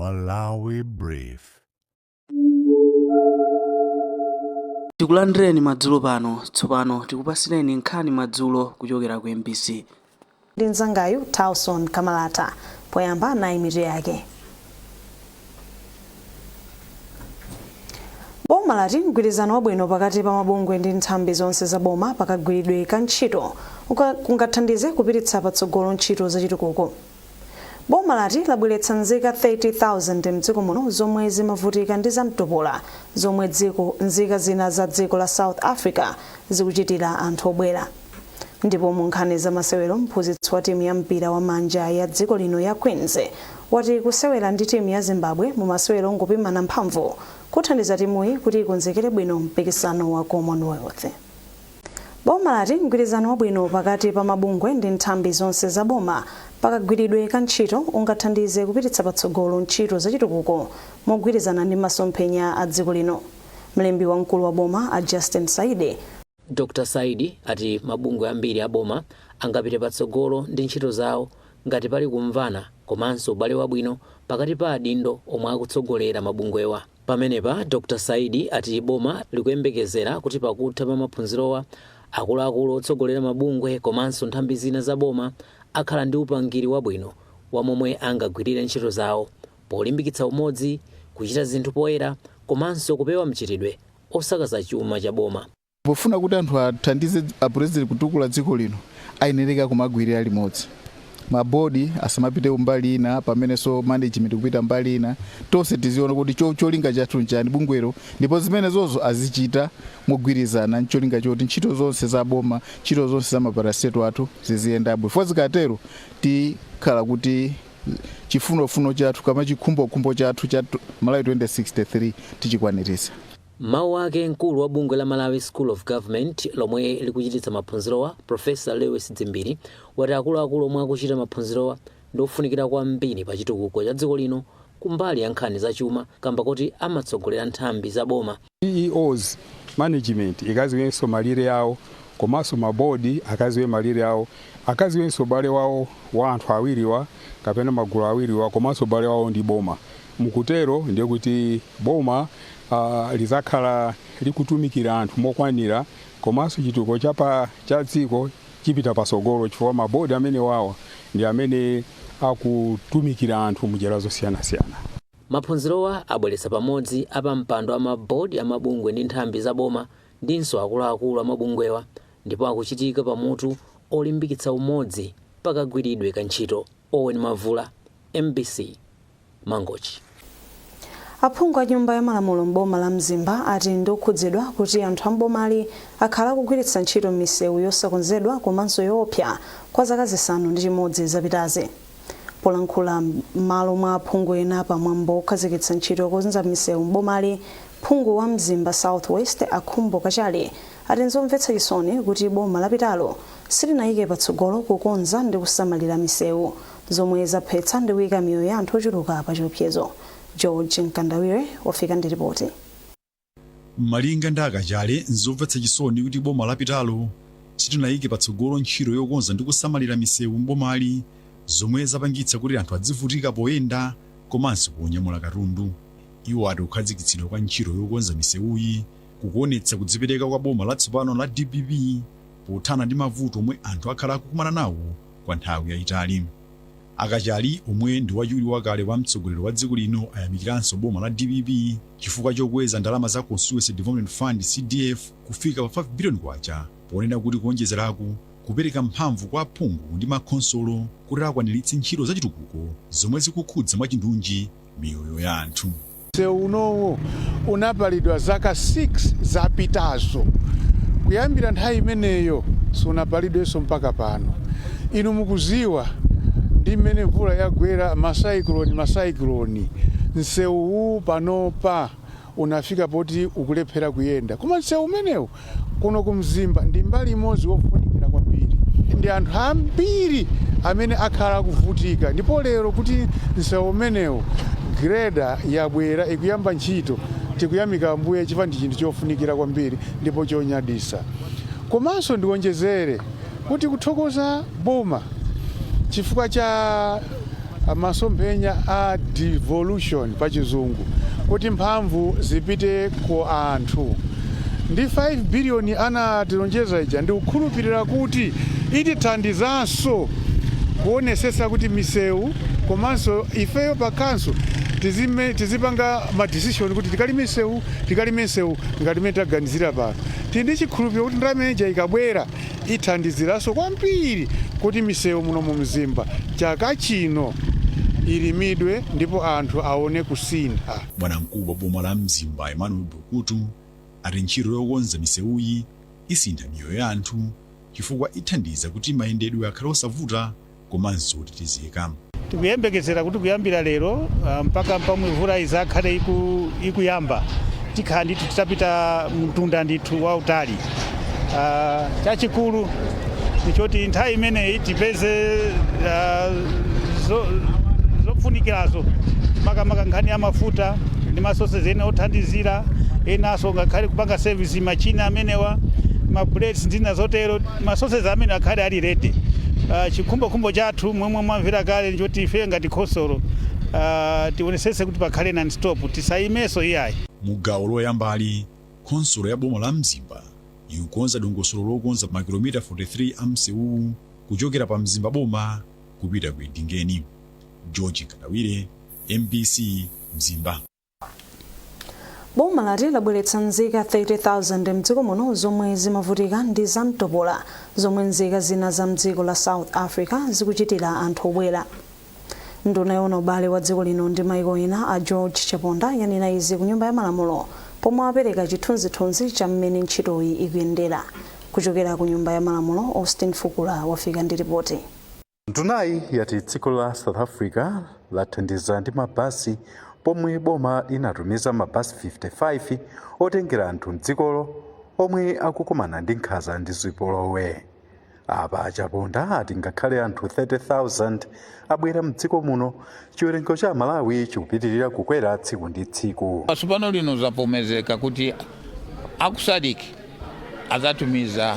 Malawi Brief. Tikulandireni madzulo pano. Tsopano tikupasireni nkhani madzulo kuchokera ku MBC. Ndi mnzangayu Towson Kamalata. Poyamba nayi mitu yake. Boma lati mgwirizano wabwino pakati pa mabungwe ndi nthambi zonse za boma pakagwiridwe ka ntchito kungathandize kupititsa patsogolo ntchito zachitukuko. Boma lati labweretsa nzika 30,000 mdziko muno zomwe zimavutika ndi zamtopola zomwe dziko nzika zina za dziko la South Africa zikuchitira anthu obwera. Ndipo mu nkhani za masewero, mphunzitsi wa timu ya mpira wa manja ya dziko lino ya Queens wati kusewera ndi timu ya Zimbabwe mu masewero ongopimana mphamvu kuthandiza timuyi kuti ikonzekere bwino mpikisano wa Commonwealth. Boma lati mgwirizano wabwino pakati pa mabungwe ndi nthambi zonse za boma pakagwiridwe ka ntchito ungathandize kupititsa patsogolo ntchito zachitukuko mogwirizana ndi masomphenya a dziko lino. Mlembi wamkulu wa boma a Justin Saidi Dr Saidi ati mabungwe ambiri a boma angapite patsogolo ndi ntchito zawo ngati pali kumvana komanso ubale wabwino pakati pa adindo omwe akutsogolera mabungwewa. Pamenepa Dr Saidi ati boma likuyembekezera kuti pakutha pa maphunzirowa, akuluakulu otsogolera mabungwe komanso nthambi zina za boma akhala ndi upangiri wabwino wa momwe angagwirire ntchito zawo polimbikitsa umodzi, kuchita zinthu poyera komanso kupewa mchitidwe osakaza chuma cha boma. Pofuna kuti anthu athandize a president kutukula dziko lino, ayenereka kumagwirira limodzi. Mabodi asamapite mbali ina pamenenso management kupita mbali ina. Tonse tiziona kuti cholinga chathu nchani bungwelo, ndipo zimenezozo azichita mogwirizana ncholinga choti ntchito zonse za boma, ntchito zonse za ma parastatal athu ziziyenda bwino. Chifukwa zikatero tikhala kuti chifunofuno chathu kama chikhumbokhumbo chathu cha Malawi 2063 tichikwaniritsa. M'mawu ake, mkulu wa bungwe la Malawi School of Government lomwe likuchititsa maphunzirowa, Professor Lewis Dzimbiri, wati akuluakulu omwe akuchita maphunzirowa ndi ofunikira kwambiri pa chitukuko cha dziko lino kumbali ya nkhani za chuma kamba koti amatsogolera nthambi za boma. CEOs, management ikaziwenso malire awo, komanso mabodi akaziwe malire awo, akaziwenso ubale wawo wa anthu awiriwa kapena magulu awiriwa, komanso ubale wawo ndi boma. Mukutero ndiye kuti boma lizakhala likutumikira anthu mokwanira, komanso chitukuko cha dziko chipita pasogolo, chifukwa mabodi amene wawa ndi amene akutumikira anthu munjira zosiyanasiyana. Maphunzirowa abweretsa pamodzi apampando a mabodi a mabungwe ndi nthambi za boma ndinso akuluakulu a mabungwewa ndipo akuchitika pamutu olimbikitsa umodzi pakagwiridwe ka ntchito. Owen Mavula, MBC, Mangochi. Aphungu a Nyumba ya Malamulo m'boma la Mzimba ati ndi okhudzidwa kuti anthu a m'bomali akhala akugwiritsa ntchito misewu yosakonzedwa komanso yoopsa kwa zaka 6 zapitazi. Polankhula m'malo mwa aphungu ena pa mwambo wokhazikitsa ntchito yokonza misewu m'bomali, phungu wa Mzimba South West a Khumbo Kachali ati nzomvetsa chisoni kuti boma lapitalo silinayike patsogolo kukonza ndi kusamalira misewu, zomwe zaphetsa ndi kuyika miyoyo ya anthu ochuluka pa chiopsezo. George Mkandawire wafika ndi ripoti. Malinga ndi a Kachali, nzomvetsa chisoni kuti boma lapitalo silinayike patsogolo ntchito yokonza ndi kusamalira misewu m'bomali, zomwe zapangitsa kuti anthu adzivutika poyenda komanso ponyamula katundu. Iwo ati kukhazikitsidwa kwa ntchito yokonza misewuyi kukuonetsa kudzipereka kwa boma latsopano la DPP pothana ndi mavuto omwe anthu akhala akukumana nawo kwa nthawi yayitali. A Kachali, omwe ndi wachiwiri wakale wa mtsogoleri wa dziko lino, ayamikiranso boma la DPP chifukwa chokweza ndalama za Constituency Development Fund, CDF, kufika pa 5 billion kwacha, ponena kuti kuonjezeraku kupereka mphamvu kwa aphungu ndi makhonsolo kuti akwaniritse ntchito zachitukuko zomwe zikukhudza mwachindunji miyoyo ya anthu. Msewu unowo unapalidwa zaka 6 zapitazo. Kuyambira nthawi imeneyo sunapalidwenso mpaka pano. Inu mukuziwa ndi mmene mvula yagwera, masaikiloni, masaikiloni, msewuwu panopa unafika poti ukulephera kuyenda. Koma msewu umenewu kuno ku Mzimba ndi mbali imodzi wofunikira kwambiri. Ndi anthu ambiri amene akhala akuvutika, ndipo lero kuti msewu umenewu greda yabwera ikuyamba ntchito, tikuyamika Ambuye chifukwa ndi chinthu chofunikira kwambiri ndipo chonyadisa. Komanso ndiwonjezere kuti kuthokoza boma chifukwa cha Masomphenya a devolution pa Chizungu, kuti mphamvu zipite ku anthu, ndi 5 biliyoni anatilonjeza ija, ndikukhulupirira kuti itithandizanso kuonesesa kuti misewu, komanso ifeyo pa council tizipanga ma decision kuti tikalime misewu, tikalime misewu ngati imene taganizira pano. Tili ndi chikhulupiriro kuti ndalama ija ikabwera ithandiziranso kwambiri kuti misewu muno mu Mzimba chaka chino ilimidwe ndipo anthu aone kusintha. Bwanamkubwa wa boma la Mzimba Emmanuel Bukutu ati ntchito yokonza misewuyi isintha miyoyo ya anthu chifukwa ithandiza kuti mayendedwe akhale osavuta komanso otetezeka. Tikuyembekezera kuti kuyambira lero mpaka pamwe mvula izakhale ikuyamba, tikhala ndithu titapita mtunda ndithu wautali. Chachikulu ndichoti nthawi imeneyi tipeze zofunikirazo, makamaka nkhani ya mafuta ndi ma sources ena othandizira enanso, ngakhale kupanga service machine amenewa, ma bullets ndi zina zotero, ma sources amene akhale ali ready. Chikhumbokhumbo chathu, momwe mwamvera kale, ndichoti ife ngati khonsolo tionesese kuti pakhale non-stop, tisayimenso iyayi. Mu gawo loyambali, khonsolo ya boma la Mzimba ikukonza dongosolo lokonza makilomita 43 a msewuwu kuchokera pa Mzimba boma kupita ku Edingeni. George Kadawire, MBC, Mzimba. Boma lati labweretsa nzika 30,000 mdziko muno zomwe zimavutika ndi zamtopola zomwe nzika zina za mdziko la South Africa zikuchitira anthu obwera. Nduna yoona ubale wa dziko lino ndi maiko ena a George Chaponda yanena izi ku Nyumba ya Malamulo pomwe apereka chithunzithunzi cha mmene ntchitoyi ikuyendera. Kuchokera ku Nyumba ya Malamulo, Austin Fukula wafika ndi ripoti. Ndunayi yati dziko la South Africa lathandiza ndi mabasi pomwe boma linatumiza mabasi 55 otengera anthu mdzikolo omwe akukumana ndi nkhanza ndi zipolowe. Apa Chaponda ati ngakhale anthu 30,000 abwera mdziko muno, chiwerengero cha Malawi chikupitirira kukwera tsiku ndi tsiku. Tsopano lino zavomerezeka kuti aku SADC azatumiza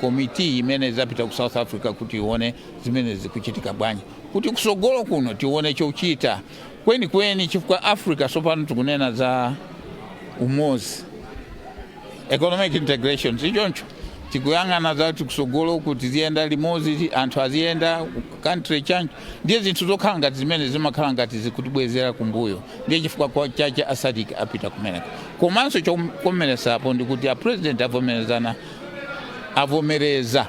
komiti imene izapita ku South Africa kuti ione zimene zikuchitika bwanji, kuti kusogolo kuno tione chochita kwenikweni, chifukwa Africa tsopano tikunena za umodzi, economic integration, sichoncho? Tikuyang'ana za kuti kusogolo kuti ziyenda limodzi, anthu aziyenda country chancho. Ndiye zinthu zokhala ngati zimene zimakhala ngati zikutibwezera kumbuyo. Ndiye chifukwa kwa chache a SADC apita kumeneko. Komanso chokomeresapo ndikuti a President avomerezana, avomereza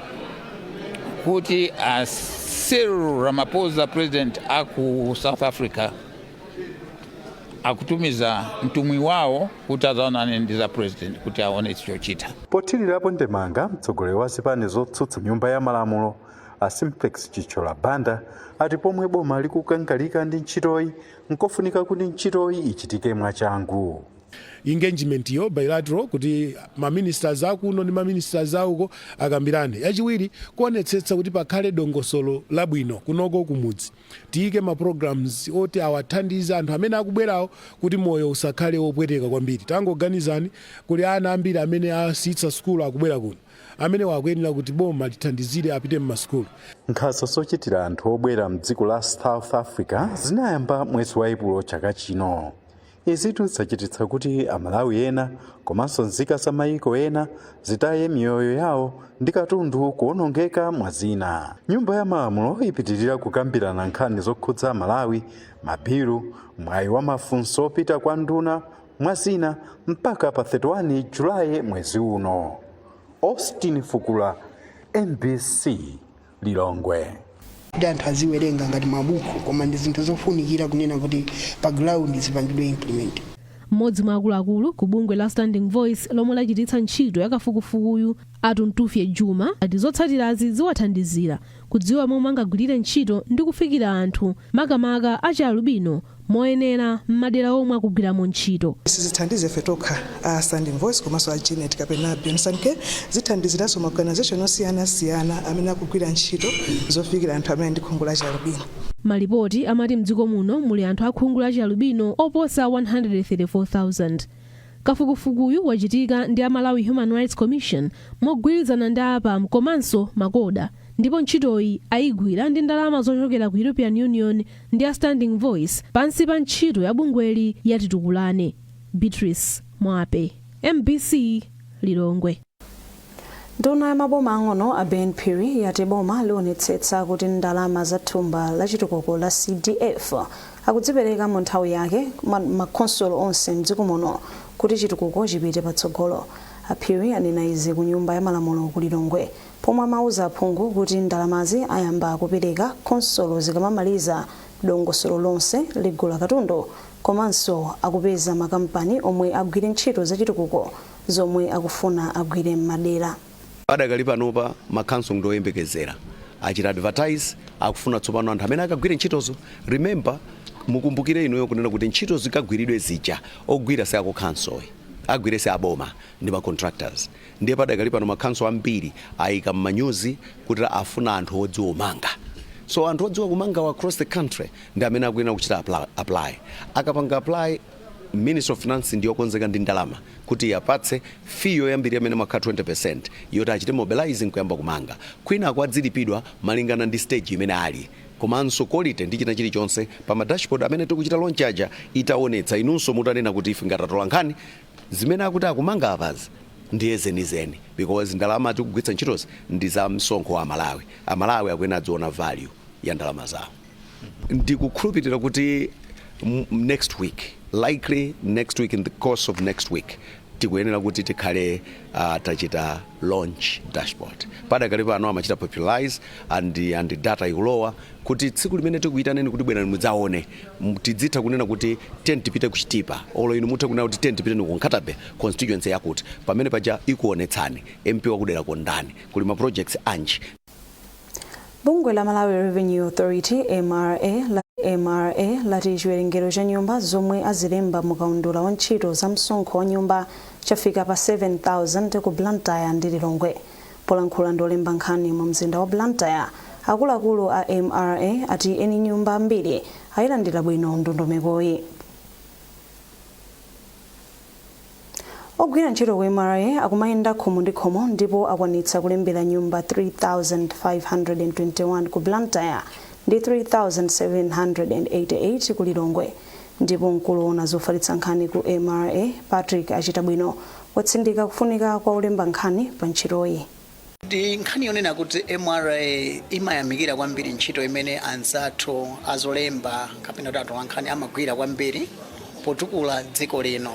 kuti a Cyril Ramaphosa, president aku South Africa, akutumiza mtumwi wawo kuti azaonane ndi za president kuti aone chochita. Pothirirapo ndemanga, mtsogoleri wa zipani zotsutsa Nyumba ya Malamulo a Simplex Chithyola Banda ati pomwe boma likukangalika ndi ntchitoyi, nkofunika kuti ntchitoyi ichitike mwachangu. Engagement yo bilateral, kuti ma ministers akuno ndi ma ministers auko akambirane. Yachiwiri, kuonetsetsa kuti pakhale dongosolo labwino kunoko kumudzi, tiyike ma programs oti awathandize anthu amene akubwerawo kuti moyo usakhale wopweteka kwambiri. Tangoganizani, kuli ana ambiri amene asiyitsa sukulu akubwera kuno, amene wakuyenera kuti boma lithandizire apite mmasukulu. Nkhanza zochitira anthu obwera mdziko la South Africa zinayamba mwezi wa Epulo chaka chino. Izitu zachititsa kuti Amalawi ena komanso nzika za mayiko ena zitaye miyoyo yawo ndi katundu kuwonongeka mwa zina. Nyumba ya Malamulo ipitirira kukambirana nkhani zokhudza Malawi, mabilu, mwayi wa mafunso opita kwa nduna mwa zina, mpaka pa 31 Julayi mwezi uno. Austin Fukula, MBC, Lilongwe. Kuti anthu aziwerenga ngati mabuku, koma ndi zinthu zofunikira kunena kuti pa ground zipangidwe implement. Mmodzi mwa akuluakulu ku bungwe la Standing Voice lomwe lachititsa ntchito ya kafukufukuyu, Atuntufye Juma, ati zotsatirazi ziwathandizira kudziwa momwe angagwirire ntchito ndi kufikira anthu, makamaka achialubino, moyenera m'madera omwe akugwiramo ntchito. Sizithandize ife tokha a Standing Voice komanso a GENET kapena Beyond Care, zithandiziranso ma organization osiyanasiyana amene akugwira ntchito zofikira anthu amene ndi khungu la chialubino. Malipoti amati mdziko muno muli anthu akhungu la chialubino oposa 134,000. Kafukufukuyu wachitika ndi a Malawi Human Rights Commission mogwirizana ndi APAM komanso MACODA ndi Ndipo ntchitoyi ayigwira ndi ndalama zochokera ku European Union ndi a Standing Voice pansi pa ntchito ya bungweli ya Titukulane. Beatrice Mwape, MBC, Lilongwe. Nduna ya maboma ang'ono a Ben Phiri yati boma lionetsetsa kuti ndalama za thumba la chitukuko la CDF akudzipereka mu nthawi yake makhonsolo onse mdziko muno kuti chitukuko chipite patsogolo. A Phiri anena izi ku Nyumba ya Malamulo ku Lilongwe pomwe amauza aphungu kuti ndalamazi ayamba kupereka khonsolo zikamamaliza dongosolo lonse ligula katundu komanso akupeza makampani omwe agwire ntchito zachitukuko zomwe akufuna agwire m'madera. Padakali panopa makhansolo ndoyembekezera achita advertise, akufuna tsopano anthu amene akagwire ntchitozo. Remember, mukumbukire inuyo kunena kuti ntchito zikagwiridwe zija, ogwira si akukhansoyi, agwire si aboma, ndi ma contractors. Ndiye padakali pano makhanso ambiri ayika m'manyuzi kuti afuna anthu odziwa kumanga. So anthu odziwa kumanga across the country ndi amene akuyenera kuchita apply. Akapanga apply, Ministry of Finance ndiyokonzeka ndi ndalama kuti yapatse fee yoyambirira imene makhala 20% yoti achite mobilizing kuyamba kumanga. Kwina akuadzilipidwa malingana ndi stage imene ali komanso quality ndi china chilichonse. Pa ma dashboard amene tikuchita launch aja itaonetsa, inunso mutanena kuti ife ngati atolankhani, zimene akuti akumanga apazi ndiye zenizeni, because ndalama tikugwiritsa ntchitozi ndi za msonkho wa Amalawi. Amalawi akuyenera adziona value ya ndalama zawo. Ndikukhulupirira kuti next week, likely next week, in the course of next week, tikuyenera kuti tikhale tachita launch dashboard. Padakali pano amachita popularize and data ikulowa kuti tsiku limene tikuyitaneni kuti bwerani mudzaone, tidzitha kunena kuti tiyeni tipite ku Chitipa, olo inu mutha kunena kuti tiyeni tipite ku Nkhata Bay constituency, yakuti pamene paja ikuonetsani MP wakudera kondani, kuli ma projects anji. Bungwe la Malawi Revenue Authority, MRA, MRA lati chiwerengero cha nyumba zomwe azilemba mukaundula wa ntchito za msonkho wa nyumba chafika pa 7000 ku Blantyre ndi Lilongwe. Polankhula ndi olemba nkhani mu mzinda wa Blantyre, akuluakulu a MRA ati eni nyumba ambiri ayilandira bwino ndondomekoyi. Ogwira ntchito ku MRA akumayenda khomo ndi khomo ndipo akwanitsa kulembera nyumba 3521 ku Blantyre ndi 3788 ku Lilongwe. Ndipo mkulu woona zofalitsa nkhani ku MRA, Patrick Achitabwino, watsindika kufunika kwa olemba nkhani pa ntchitoyi. Ndi nkhani yonena kuti MRA imayamikira kwambiri ntchito imene anzathu azolemba kapena kuti atolankhani amagwira kwambiri potukula dziko lino.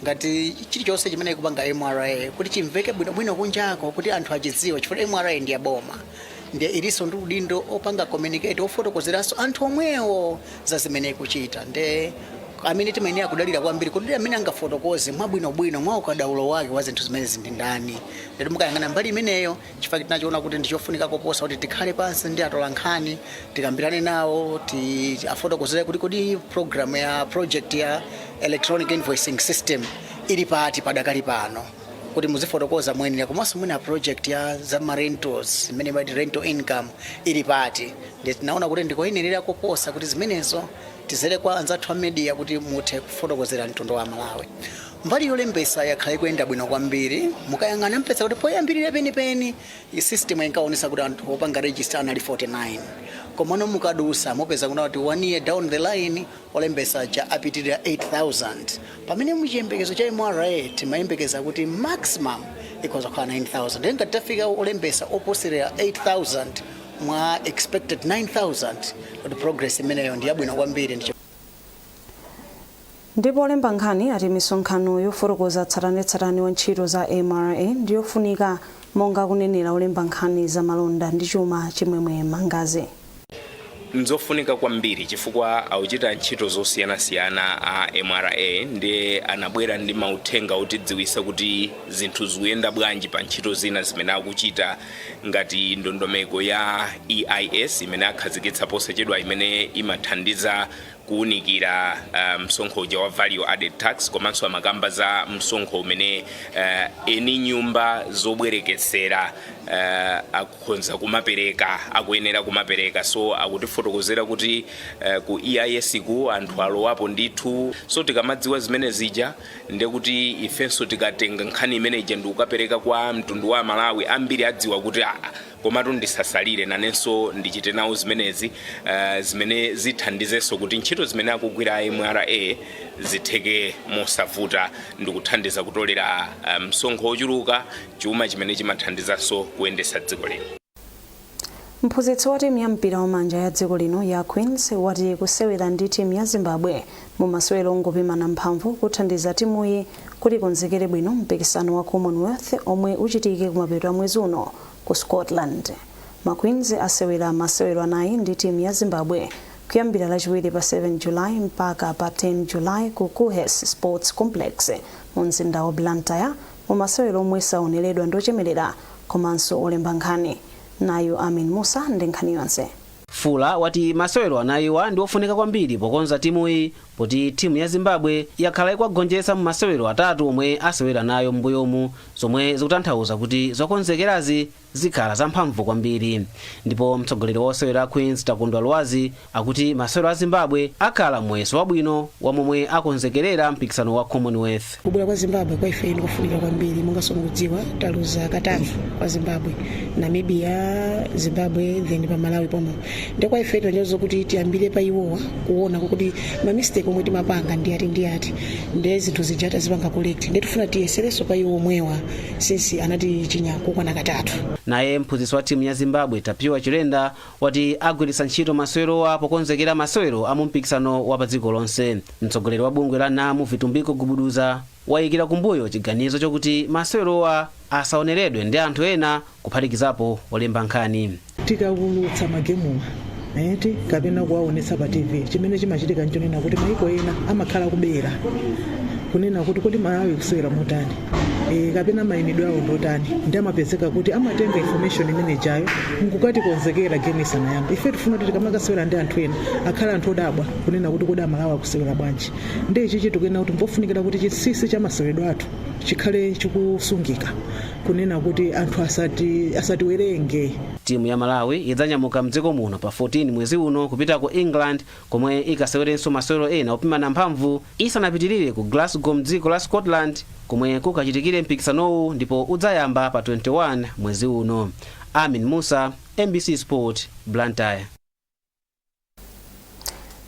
Ngati chilichonse chimene ikupanga MRA kuti chimveke bwinobwino kunjako, kuti anthu achidziwe, chifukwa MRA ndi yaboma, ndiye ilinso ndi udindo opanga communicate, ofotokozeranso anthu omwewo za zimene ikuchita. Nde amene timayenera kudalira kwambiri kuti amene angafotokoze mwabwinobwino mwa ukadaulo wake wa zinthu zimenezi ndi ndani? Ndati mukayang'ana mbali imeneyo, chifukwa tinachiona kuti ndichofunika koposa kuti tikhale pansi ndi atolankhani, tikambirane nawo, ti afotokozere kuti kodi program ya project ya electronic invoicing system ili pati padakali pano, kuti muzifotokoza moyenera, komanso mwina project ya za ma rentals imene imati rental income ili pati. Ndi tinaona kuti ndikoyenerera koposa kuti zimenezo tizere kwa anzathu a media kuti muthe kufotokozera mtundu wa Malawi. Mbali yolembesa yakhala ikuyenda bwino kwambiri. Mukayang'ana mpeza kuti poyambirira penipeni system inkaonesa kuti anthu opanga register anali 49, komano mukadusa mupeza kuna kuti one year down the line olembesa cha apitirira 8000, pamene muchiyembekezo cha MRA timayembekeza kuti maximum ikhoza kukhala 9000. Ndiye ngati tafika olembesa oposera 8000 mwa expected 9000, kuti progress imeneyo ndi yabwino kwambiri. Ndipo olemba nkhani ati misonkhano yofotokoza tsatanetsatane wa ntchito za MRA ndiyofunika, monga kunenera olemba nkhani za malonda ndi chuma, Chimwemwe Mangazi. Nzofunika kwambiri chifukwa akuchita ntchito zosiyanasiyana a MRA, ndiye anabwera ndi mauthenga otidziwisa kuti zinthu zikuyenda bwanji pa ntchito zina zimene akuchita, ngati ndondomeko ya EIS imene akhazikitsa posachedwa, imene imathandiza kuwunikira msonkho uja wa value added tax, komanso amakamba za msonkho umene eni nyumba zobwerekesera Akukhonza kumapereka, akuyenera kumapereka. So akutifotokozera kuti ku EIS ku anthu alowapo ndithu. So tikamadziwa zimene zija, ndekuti ifenso tikatenga nkhani imene ija ndikukapereka kwa mtundu wa Malawi, ambiri adziwa kuti aa, komatu ndisasalire, nanenso ndichite nawo zimenezi, zimene zithandizenso kuti ntchito zimene akugwira MRA zitheke mosavuta ndikuthandiza kutolera msonkho wochuluka, chuma chimene chimathandizanso kuyendetsa dziko lino. Mphunzitsi wa timu ya mpira wamanja ya dziko lino ya Queens wati kusewera ndi timu ya Zimbabwe mu masewero ongopimana mphamvu kuthandiza timuyi kuti ikonzekere bwino mpikisano wa Commonwealth omwe uchitike kumapeto a mwezi uno ku Scotland. Ma Queens asewera masewero anayi ndi timu ya Zimbabwe kuyambira Lachiwiri pa 7 July mpaka pa 10 July ku Kuhes Sports Complex mu mzinda wa Blantyre, mu masewero omwe saoneredwa ndi ochemerera komanso olemba nkhani. Nayu Amin Musa ndi nkhani yonse. Fula wati masewero anayiwa ndi ofunika kwambiri pokonza timuyi, poti timu ya Zimbabwe yakhala ikuwagonjetsa mu masewero atatu omwe asewera nayo m'mbuyomu, zomwe zikutanthauza kuti zokonzekerazi zikhala zamphamvu kwambiri. Ndipo mtsogoleri wa osewera Queens, Takondwa Lwazi, akuti masewero a Zimbabwe akhala muyeso wabwino wa momwe akonzekerera mpikisano wa Commonwealth. Kubwera kwa Zimbabwe kwa ife ndikofunika kwambiri. Monganso mukudziwa, taluza katatu kwa Zimbabwe: Namibia, Zimbabwe, then pa Malawi pomwe. Ndi kwa ife tinanyoza kuti tiyambire pa iwowa kuona kuti ma mistake omwe timapanga ndi ati ndi ati, ndi zinthu zija tazipanga correct. Ndi tifuna tiyeserenso pa iwo omwewa since anatichinya kokwana katatu. Naye mphunzitsi wa timu ya Zimbabwe, Tapiwa Chilenda, wati agwiritsa ntchito masewerowa pokonzekera masewero a mu mpikisano wa pa dziko lonse. Mtsogoleri wa bungwe la NAMU, Vitumbiko Gubuduza, wayikira kumbuyo chiganizo chokuti masewerowa asaoneredwe ndi anthu ena, kuphatikizapo olemba nkhani. Tikaulutsa magemuwa eti kapena kuwaonetsa pa TV, chimene chimachitika nchonena kuti maiko ena amakhala kubera kunena kuti kodi Malawi kusewera motani, kapena mayimidwe awo ndotani, ndi amapezeka kuti amatenga information imene ijayo nkukatikonzekera game isanayambe. Ife tifuna kuti tikamakasewera ndi anthu ena akhale anthu odabwa kunena kuti kodi Amalawi akusewera bwanji. Ndi ichichi tikuyenera kuti mpofunikira kuti chinsinsi cha maseweredwe athu chikhale chikusungika, kunena kuti anthu asatiwerenge. Timu ya Malawi idzanyamuka mdziko muno pa 14 mwezi uno kupita ku England, komwe ikasewerenso masewero ena opimana mphamvu isanapitirire ku Glasgow mdziko la Scotland, komwe kukachitikire mpikisanowu, ndipo udzayamba pa 21 mwezi uno. Amin Musa, MBC Sport, Blantyre.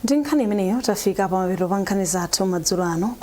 Ndi nkhani imeneyo tafika pamapeto pa nkhani zathu madzulo ano.